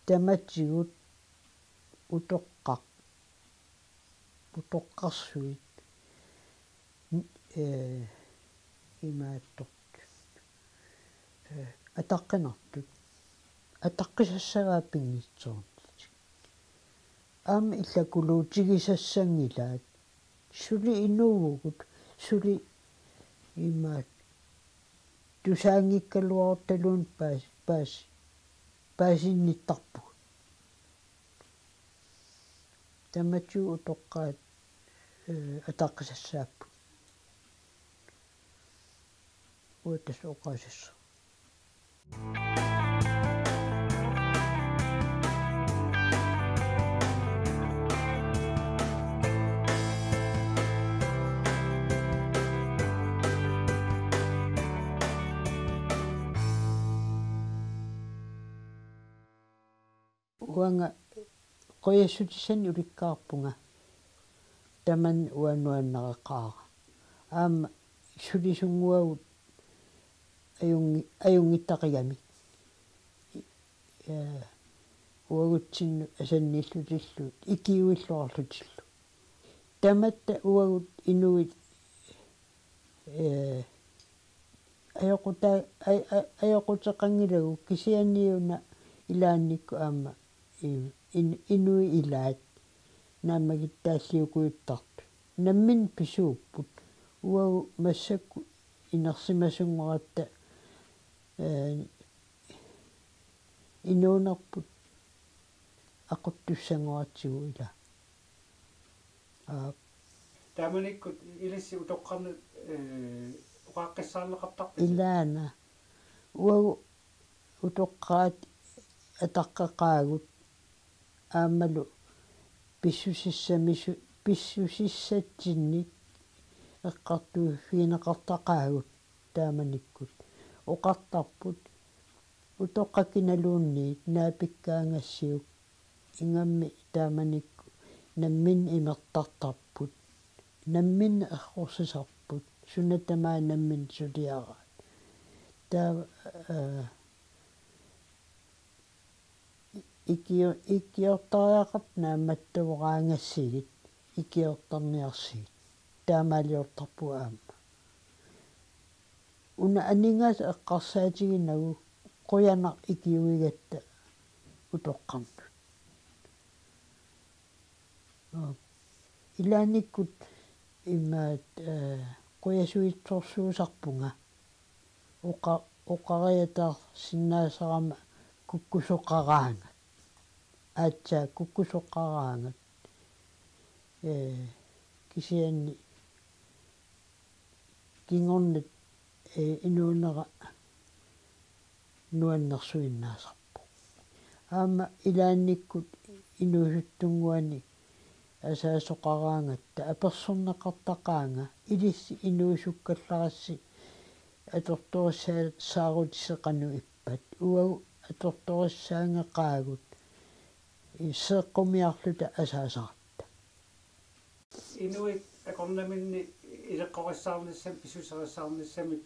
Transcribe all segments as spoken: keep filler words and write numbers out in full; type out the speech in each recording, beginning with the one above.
Tamatigut utoqqaq-, utoqqarsuit, ee, imaattortut, ee, ataqqinartut. Ataqqisassavaat pinngitsoorlutik. Aamma illakuluutigisassanngilaat. Suli inuuvugut, suli imaat tusaanngikkaluarutaluunniit paas-, paas-, paasinnittarpugut. Tamatigut utoqqaat, ee, ataqqisassaapput. Uagut tassa oqaasissaq. Uanga qujassutissanik ulikkaarpunga. Tamanna uanga nuannareqaara. Aamma sulisunnguagut ajunngi-, ajunngittaqigami. Ee, uagutsinnut asanniillutillu, ikiuilluarlutillu. Tamatta uagut inuit, ee, ajoquta-, aj-, aj-, ajoquteqanngilagut kisianniuna ilaannikkut aamma i-, in-, inuit ilaat naammagittaalliukujuttartut. Namminneq pisuupput. Uagut massakkut inersimasunngorput, ee, inuunerput aquttussanngorput ila. Aa. Taamanikkut ilissi utoqqarnut, ee, oqaaqqissaarneqartarpisi? Ilaana. Uagut utoqqaat ataqqeqaagut aammalu pissusissamisu-, pissusissatsinnik eqqartuiffigineqartaqaagut taamanikkut. Oqartarput utoqqaq kinaluunniit naapikkaangassiuk, ingammik taamanikkut namminneq imertartarput, namminneq errorsisarput, suna tamaat namminneq suliaraat. Taava, ee, ikio-, ikiortariaqartut naammattuugaangassigit, ikiortarniarsigit. Taamaaliortarpugut aamma. Una aningaasat eqqarsaatiginagu qujanaq ikiuigatta utoqqarnut. Aa. Ilaannikkut imaat, ee, qujasuitsorsuusarpunga. Oqa-, oqariataarsinnaasarama kukkusoqaraangat. Aatsaat kukkusoqaraangat. Ee, kisianni kingornat, ee, inuunera nuannersuinnaasarpoq. Aamma ilaannikkut inuusuttunnguanik asaasoqaraangatta apersorneqartaqaanga, ilissi inuusukkallarassi atortorissaa-, saarutisi qanoq ippat. Uagut atortorissaangeqaagut, ee, seeqqumiarluta asaasaratta. Inuit akornaminni ileqqorissaarnissamik, pissuserissaarnissamik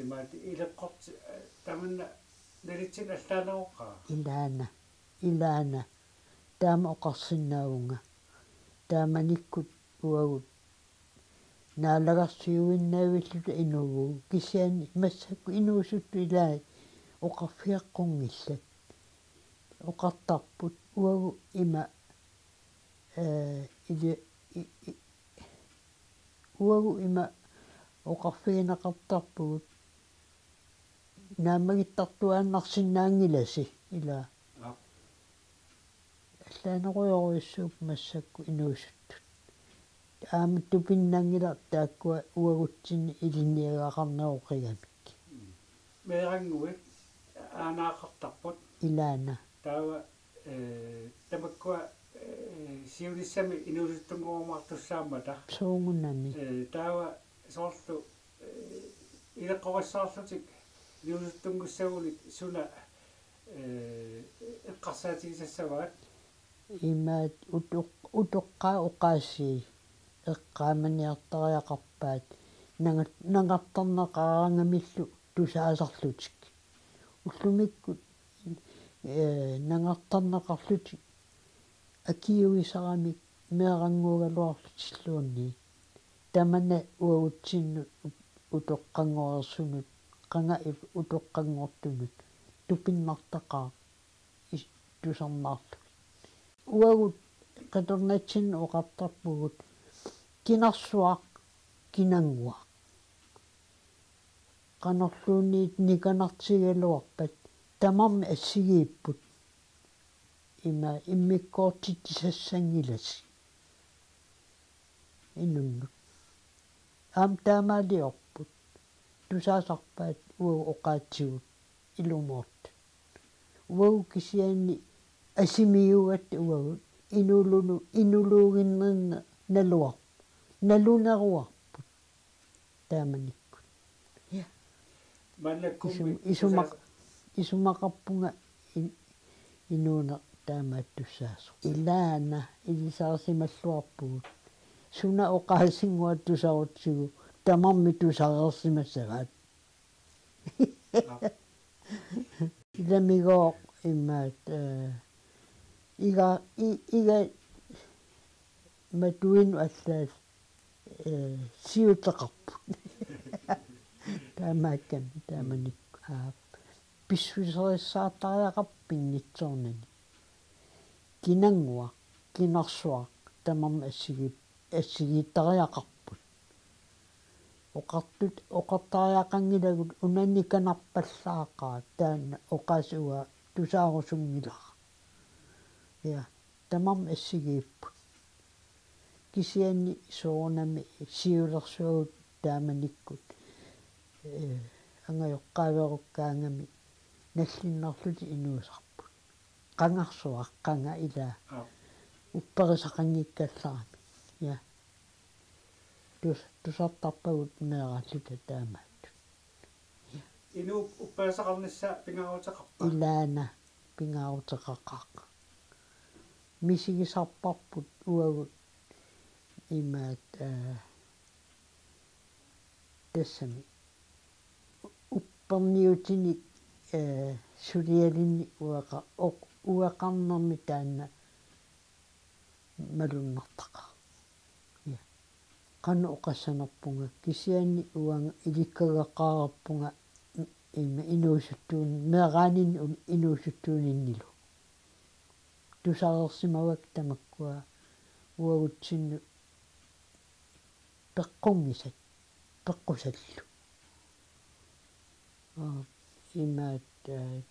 imaat ileqqorti-, tamanna nalitsinni allaaneroqaa? Ilaana, ilaana. Taama oqarsinnaavunga. Taamanikkut uagut naalagarsiuinnaavilluta inuuvugut, kisianni massakkut inuusuttut ilaat oqarfigeqqunngillat. Oqartarput uagut ima, ee, ili-, i-, i-, uagut ima oqarfigineqartarpugut naammagittartuaannarsinnaanngilasi, ila. Aap. Allaanerujorujussuupput massakkut inuusuttut. Aamma tupinnanngilaq taakkua uagutsinni ilinniagaqarneroqigamikkit. Mm. Meerannguit aanaaqartarput. Ilaana. Taava, ee, tamakkua, ee, siunissami inuusuttunnguumaartussaammata. Soorunami. Ee, taava soorlu, ee, ileqqorissaarlutik inuusuttunngussagunik suna, ee, eqqarsaatigisassavaat? Imaat utoq-, utoqqaat oqaasii eqqaamaniartariaqarpaat nanga-, nangartarneqaraangamillu tusaasarlutik. Ullumikkut Ee, nangartarneqarlutik akiuisaramik meerannguugaluarlutilluunniit. Tamanna uagutsinnut utoqqanngorersunut, qanga utoqqanngortunut tupinnartaqaaq is-, tusarnaarlugit. Uagut qitornatsinnut oqartarpugut kinarsuaq, kinannguaq. Qanorluunniit nikanartigigaluarpat tamarmik assigiipput. Ima immikkoortitsisassanngilasi inunnut. Aamma taamaaliorput. Tusaasarpaat uagut oqaatsigut ilumoortut. Uagut kisianni asimiugatta uagut inulunu-, inuluuginnarneq naluar-, naluneruarput taamanikkut. Ja. Maannakkummi isum-, isumaq-, tusaas- isumaqarpunga in-, inuuneq taamaattussaasoq. Ilaana ilisarisimalluarpugut. Suna oqaasinnguaq tusarutsigu tamarmik tusareersimassavaat. Aap. Ilamigooq imaat, ee, iga-, i-, iga-, matuinnaq allaat, ee, siuteqarput. Taamaakkami, taamanikkut, aap. Pissuserissaartariaqarpoq pinngitsoornani. Kinannguaq, kinarsuaq, tamarmik assigi-, assigiittariaqarput. Oqartut-, oqartariaqanngilagut una nikanarpallaaqaaq, taanna oqaasii uanga tusaarusunngilara. Ja, tamarmik assigiipput. Kisianni soorunami siulersuagut taamanikkut, ee, angajoqqaaverukkaangami nallinnarlutik inuusarput. Qangarsuaq, qanga ilaa. Aap. Upperisaqanngikkallarami. Ja. Tus-, tusartarpagut meeraalluta taamaattut. Inuup upperisaqarnissaa pingaaruteqarpa? Ilaana pingaaruteqaqaaq. Misigisarparput uagut imaat, ee, tassami upperniutinik, ee, sulialinnik uaqa-, oq-, uaqarnermi taanna malunnartaqaaq. Ja. Qanoq oqassanerpunga, kisianni uanga ilikkagaqareerpunga ima inuusuttuun-, meeraaninni un-, inuusuttuuninnilu. Tusareersimavakka tamakkua uagutsinnut peqqunngisat, peqqusallu. Aa, imaat, ee,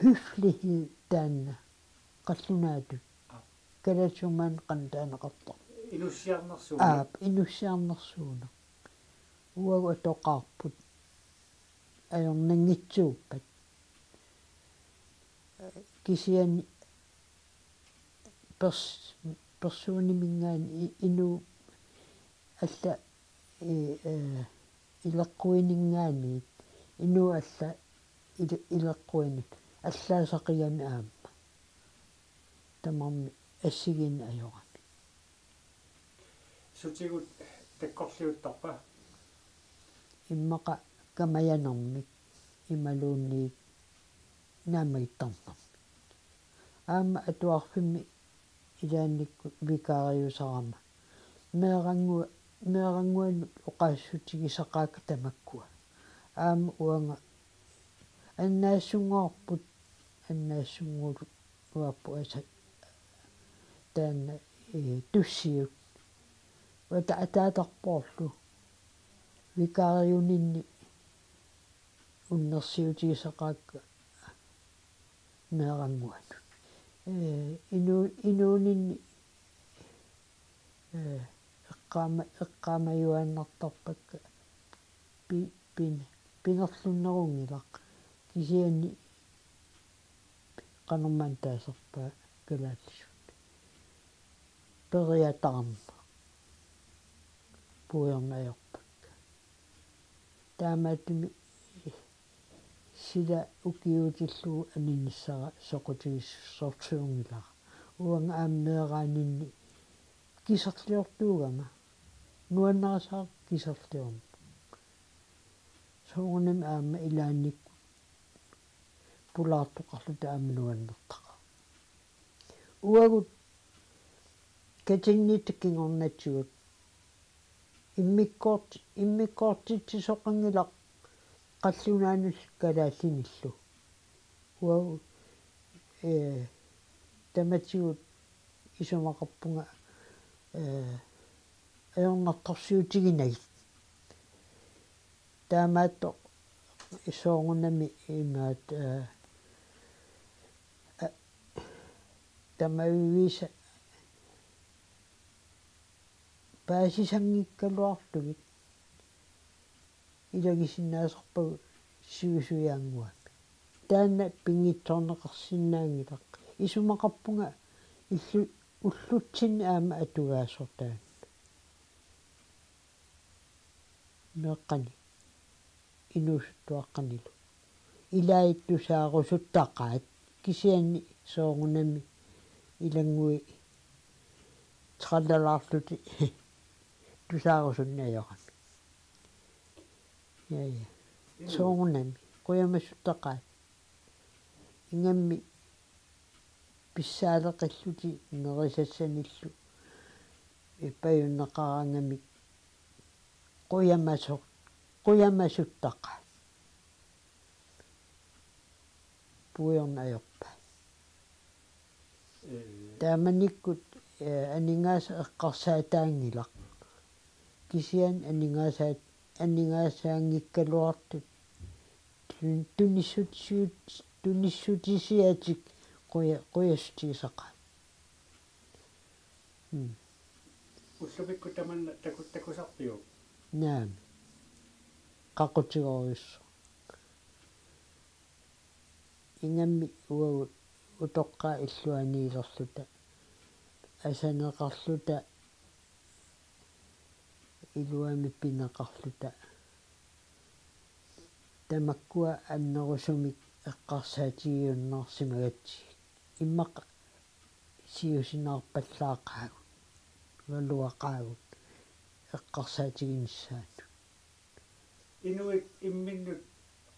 høflighed taanna qallunaatut. Aap. Kalaallisuup maani qanoq taaneqartoq. Inussiarnersuuneq. Aap, inussiarnersuuneq. Uagut atoqarput ajornanngitsuuppat. Kisianni pers-, personiminngaanniit i-, inuup alla, i-, ee, ileqquininngaanniit, inuup alla ile-, ileqquinut allaasaqigami aamma. Tamarmik assigiinneq ajorami. Sutigut takkorliuttarpa? Immaqa kamajanermik imaluunniit naammagittarnermik. Aamma atuarfimmi ilaannikkut vikariusarama. Meeranngu-, meerannguanut oqaassutigisaqaakka tamakkua. Aamma uanga annaassunngoorput, annaassunnguuaarput asa taanna, ee, tussiut. Uanga ataatarpoorlu vikariuninni unnersiutigisaqaakka meerannguanut. Ee, inu-, inuuninni, ee, eqqaama-, eqqaamajuaannartarpakka pi-, pin-, pinerlunnerunngilaq. Kisianni qanormaanna taasarpaat kalaallisut. Periataarneq. Puigorneq ajorpakka. Taamaattumik sila ukiuutillugu aninissara soqutigissorsuunngilara. Uanga aamma meeraaninni kiserliortuugama. Nuannarisara kiserliorneq. Soorunami aamma ilaannikkut pulaartoqarluta aamma nuannertaqaaq. Uagut katinnitta kingornatigut immikkoort-, immikkoortitsisoqanngilaq qallunaanut kalaallinillu. Uagut, ee, tamatigut isumaqarpunga, ee, ajornartorsiutiginagit. Taamaattoq soorunami imaat, ee, a-, tamaviisa paasisanngikkaluarlugit ilagisinnaasarpagut sivisujaannguamik. Taanna pinngitsoorneqarsinnaanngilaq. Isumaqarpunga illu-, ullutsinni aamma atugaasoq taanna. Meeqqani inuusuttuaqqanilu. Ilaat tusaarusuttaqaat kisianni soorunami ilanngui trallalaarlutik tusaarusunneq ajorami. Ja, ja. Soorunami qujamasuttaqaat. Ingammik pissaaleqillutik nerisassanillu ippajunneqaraangamik qujamasu-, qujamasuttaqaat. Puigorneq ajorpaat. Ee. Taamanikkut, ee, aningaasat eqqarsaataanngilaq. Kisianni aningaasaat, aningaasaanngikkaluartut tun-, tunissutisiut-, tunissutisiatik quja-, qujassutisaqaat. Mm. Ullumikkut tamanna taku-, takusarpiuk? Naamik. Qaqutigorujussuaq. Ingammik uagut utoqqaat illuaniilerluta, asaneqarluta, iluamik pineqarluta, tamakkua annerusumik eqqarsaatigiunnaarsimagatsigit. Immaqa siusinaarpallaaqaagut, ualuaqaagut eqqarsaatiginissaannut. Inuit imminnut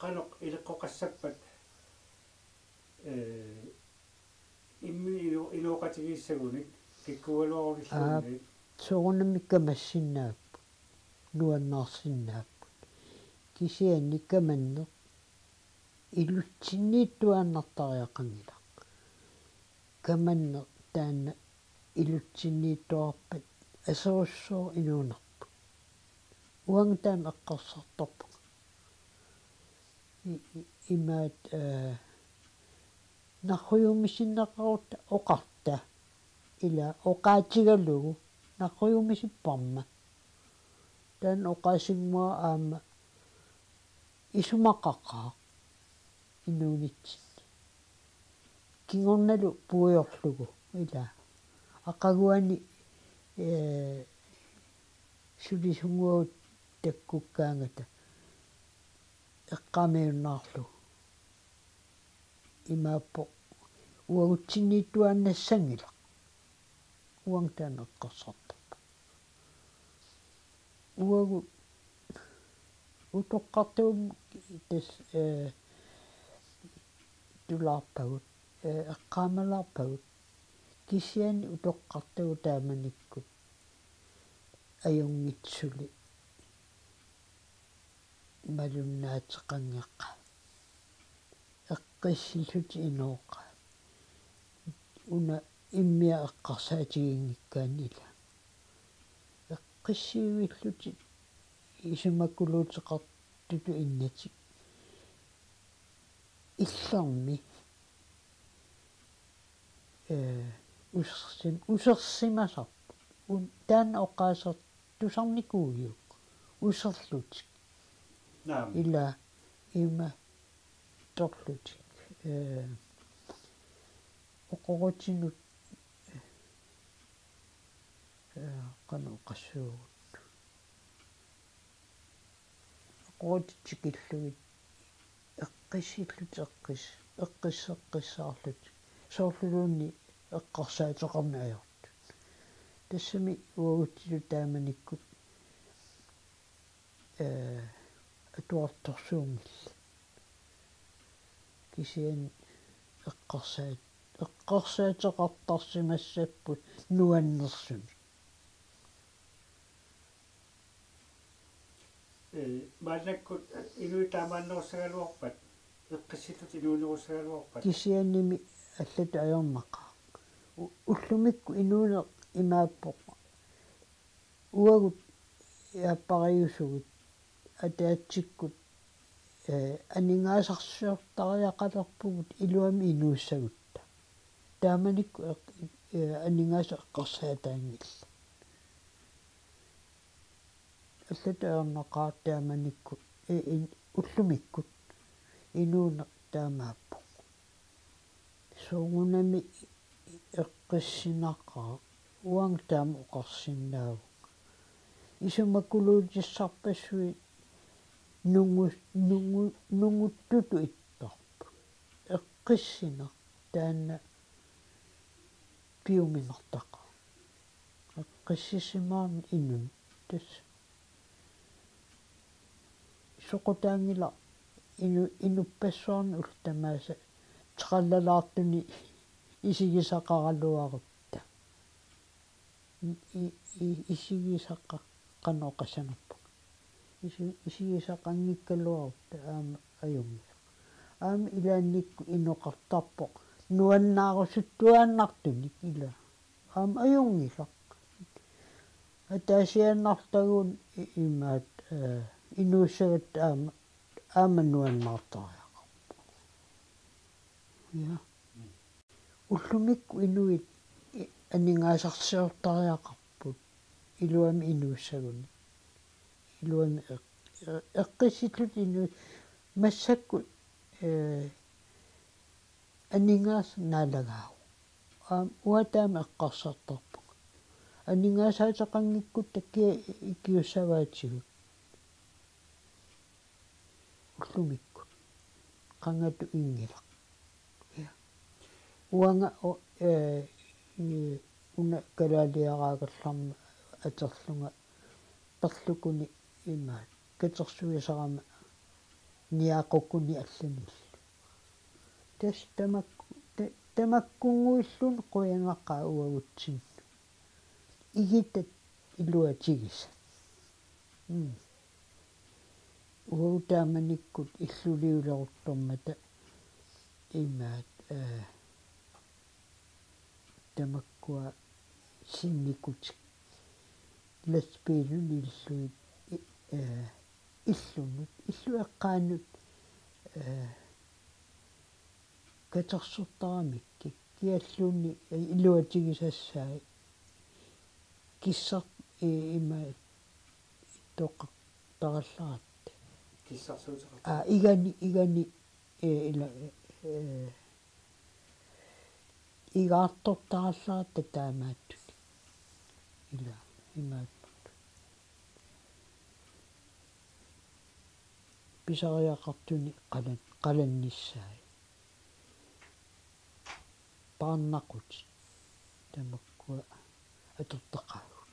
qanoq ileqqoqassappat, ee, imminut ino-, inooqatigiissagunik kikkuugaluarutilluunniit? Aap, soorunami kamassinnaapput, nuannaarsinnaapput. Kisianni kamanneq ilutsinniittuaannartariaqanngilaq. Kamanneq taanna ilutsinniittuarpat aserussooq inuunerput. Uanga taama eqqarsartarpunga. I-, i-, imaat, ee, narrujuumisinneqarutta oqarta. Ila oqaatigalugu narrujuumisipparma. Taanna oqaasinnguara aamma isumaqaqaaq inuunitsinni. Kingornalu puigorlugu ila. Aqaguani, ee, sulisunnguagut takkukkaangata eqqaamiunnaarlugu. Imaappoq uagutsinniittuaannassanngilaq. Uanga taanna eqqarsartarpunga. Uagut utoqqartagut tassa, ee, tulaarpagut, ee, eqqaamalaarpagut. Kisianni utoqqartagut taamanikkut ajunngitsumik malunnaateqanngikkaat. Eqqissillutik inooqaat. Una immiaq eqqarsaatiginngikkaanni ila. Eqqissivillutik isumakuluuteqartutut innatik. Illermi, ee, usersim-, usersimasarput. Un-, taanna oqaasertusarnikuujuk. Userlutik. Naamik. Ila ima torlutik. Ee, oqorutinut, ee, qanoq oqassuugut. Oqorutit tikillugit eqqissillutik eqqis-, eqqisseqqissaarlutik. Soorluluunniit eqqarsaateqarneq ajortut. Tassami uagutsillu taamanikkut, ee, atuartorsuunngillat. Kisianni eqqarsaat-, eqqarsaateqartarsimassapput nuannersumik. Ee, maannakkut inuit taamaannerussagaluarpat, eqqissillugit inuunerussagaluarpat. Kisiannimi allatut ajornaqaaq. U-, ullumikkut inuuneq imaappoq. Uagut aappariusugit ataatsikkut, ee, aningaasarsiortariaqalerpugut iluamik inuussagutta. Taamanikkut eq-, ee, aningaasat eqqarsaataanngillat. Allatut ajornaqaaq taamanikkut, ee, in-, ullumikkut inuuneq taamaappoq. Soorunami eqqissinaqaaq, uanga taama oqarsinnaavunga. Isumakuluutissarpassuit nungu-, nungu-, nunguttutut ittarput. Eqqissineq taanna piuminartaqaaq. Eqqissisimaarneq inunnik. Tassa soqutaanngilaq inu-, inuppassuarnut ullut tamaasa trallalaartunik isigisaqaraluarutta. I-, i-, isigisaqa-, qanoq oqassanerpunga. Isi-, isigisaqanngikkaluarutta aamma ajunngilaq. Aamma ilaannikkut inoqartarpoq nuannaarusuttuaannartunik ila. Aamma ajunngilaq. Ataasiaannarlugu i-, imaat, ee, inuussagatta aamma, aamma nuannaartariaqarpoq. Ja. Ullumikkut inuit i-, aningaasarsiortariaqarput iluamik inuussagunik. Iluamik eq-, ee, eqqissillutik inuit massakkut, ee, aningaasat naalagaavoq. Aamma uanga taama eqqarsartarpunga. Aningaasaateqanngikkutta kia ikiussavaatigut. Ullumikkut. Qangatut inngilaq. Ja. Uanga o-, ee, ee, una kalaaliaraagallarma aterlunga perlukuni imaat katersuisarama niaqukuni allanillu. Tassa tamakku-, ta-, tamakkunnguilluunniit qujanaqaaq uagutsinnut. Igitat iluatigisat. Mm. Uagut taamanikkut illuliuleruttormata imaat, ee, tamakkua sinnikutik lastbiilillu illugit, i-, ee, illunut, illup eqqaanut, ee, katersortaramikkik, kialluunniit iluatigisassai kissar-, i-, ima toqartarallaratta. Kissarsuuteqartarallaratta. Aa, igani, igani, ee, ila, ee, igaartortarallaratta taamaattunik. Ila, imaattut. Pisariaqartunik qalan-, qalannissaat. Paarnaqutit. Tamakkua atortaqaagut.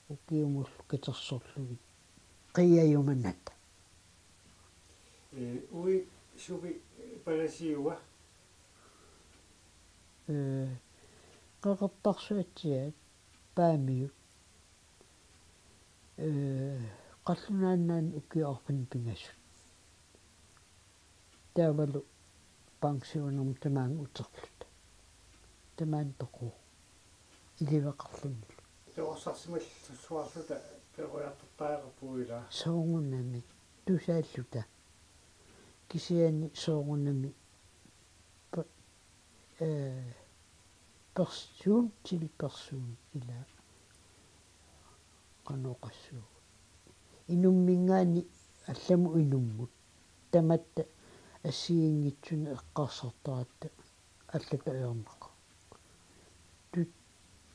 Ukiumullu katersorlugit. Qiajumanata. Ee, uagut sumi palasiua? Ee, Qeqertarsuatsiaat Paamiut. Ee, qallunaat nunaanni ukiut arfineq-pingasut. Taavalu pensionermut tamaanga uterluta. Tamaanga toquvoq. Iliveqarlunilu. Perorsarsimalluarluta peroriartortariaqarpugut ilaa. Soorunami tusaalluta. Kisianni soorunami pe-, ee, person til person ilaa qanoq oqassuugut. Inumminngaanniit allamut inummut. Tamatta assigiinngitsunik eqqarsartaratta allatut ajornaqaaq. Tu-,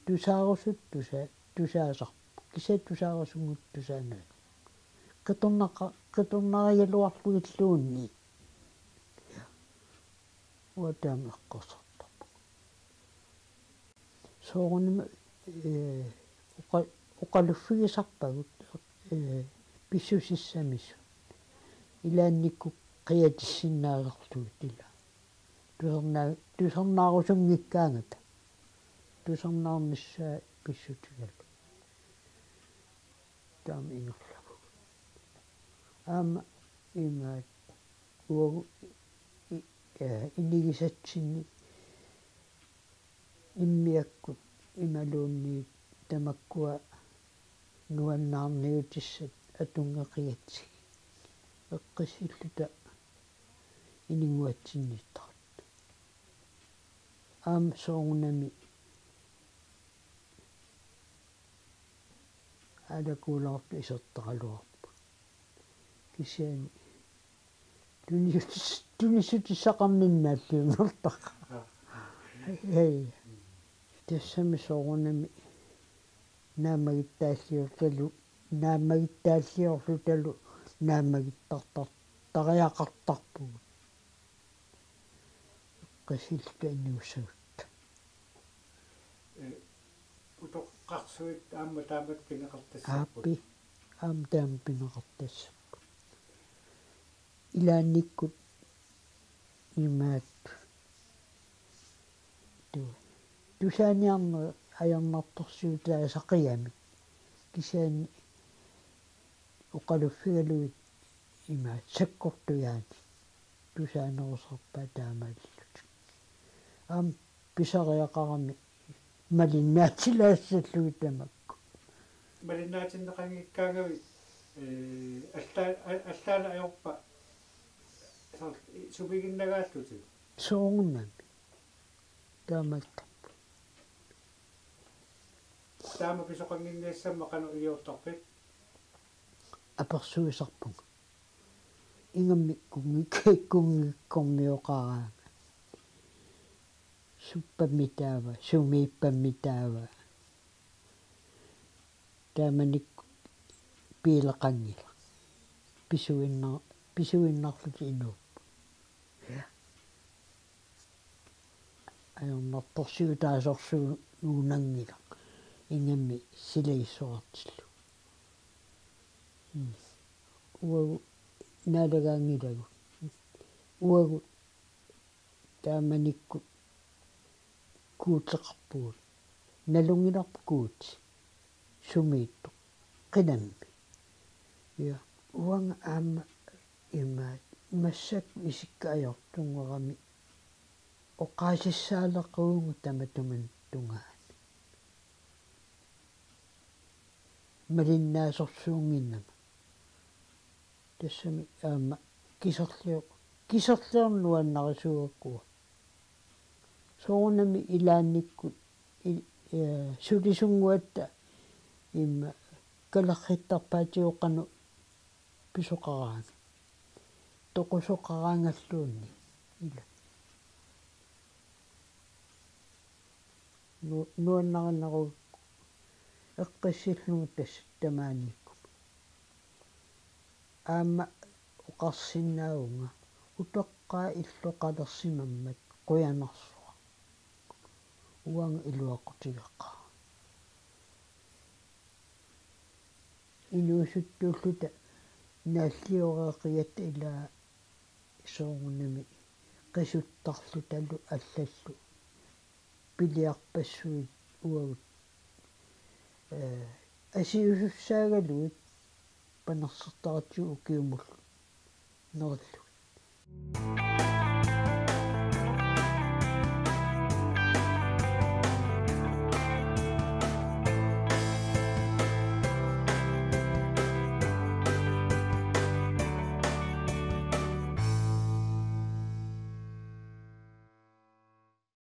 tusaarusuttusa-, tusaasarpoq. Kisianni tusaarusunngitsoq tusaannagu. Qitornaqa-, qitornarigaluarlugilluunniit. Uanga taama eqqarsartarpunga. Soorunami, ee, oqa-, oqaluffigisarpagut, ee, pissusissamisut. Ilaannikkut qiatissinnaasarlugit ila. Tusarnaa-, tusarnaarusunngikkaangata. Tusarnaarnissaa pissutigalugu. Taama ingerlavugut. Aamma imaat uagut i-, i-, eh, inigisatsinni immiakkut imaluunniit tamakkua nuannaarniutissat atunngeqigatsigit. Eqqissilluta ininguatsinniittarput. Aamma soorunami aalakuulaartut isertaraluarput. Kisianni tunissutis-, tunissutissaqarninni naalliunnertaqaaq. Hej. Tassami soorunami naammagittaalliorlutalu, naammagittaalliorlutalu naammagittartariaqartarpugut. Eqqissilluta inuussagutta. Ee, utoqqarsuit aamma taamatut pineqartassapput. Aappi, aamma taama pineqartassapput. Ilaannikkut imaat tu-, tusaaniarneq ajornartorsiutaasaqigamik. Kisianni oqaluffigalugit imaat sakkortujaani tusaanerusarpaat taamaalillutik. Aamma pisariaqarami malinnaatilaassallugit tamakku. Malinnaatinneqanngikkaangavit, ee, allaa-, a-, allaaneq ajorpa soorlu sumiginnagaallutit? Soorunami. Taamaattarput. Taama pisoqannginniassammat qanoq iliortarpit? Apersuisarpunga. Ingammik kunngik-, kunngikkormioqaraangat. Suppami taava, sumiippami taava. Taamanikkut piileqanngilaq. Pisuinnar-, pisuinnarlutik inuupput. Ajornartorsiutaasorsuugunanngilaq. Ingammik silagissorartillugu. Mm. Uagut naalagaanngilagut. Uagut taamanikkut Guuteqarpugut. Nalunngilarput Guuti sumiittoq qinammi. Ja. Uanga aamma imaat massakkut isikka ajortunngoramik oqaasissaaleqiguma tamatuma tungaanut. Malinnaasorsuunnginnama. Tassami aamma kiserlior-, kiserliorneq nuannarisuugakku. Soorunami ilaannikkut i-, ee, sulisunnguatta immaqa kalerrittarpaatigut qanoq pisoqaraangat. Toqusoqaraangalluunniit ila. Nu-, nuannarinerugakku eqqissillugu tassa tamaaniikkumut. Aamma oqarsinnaavunga utoqqaat illoqalersimammat qujanarsuaq. Uanga iluaqutigaqaara. Inuusuttuulluta naallioreeqigatta ilaa soorunami qisuttarlutalu allallu piliarpassuit uagut, ee, asiusussaagaluit panersertaratsigu ukiumullu nerillugit.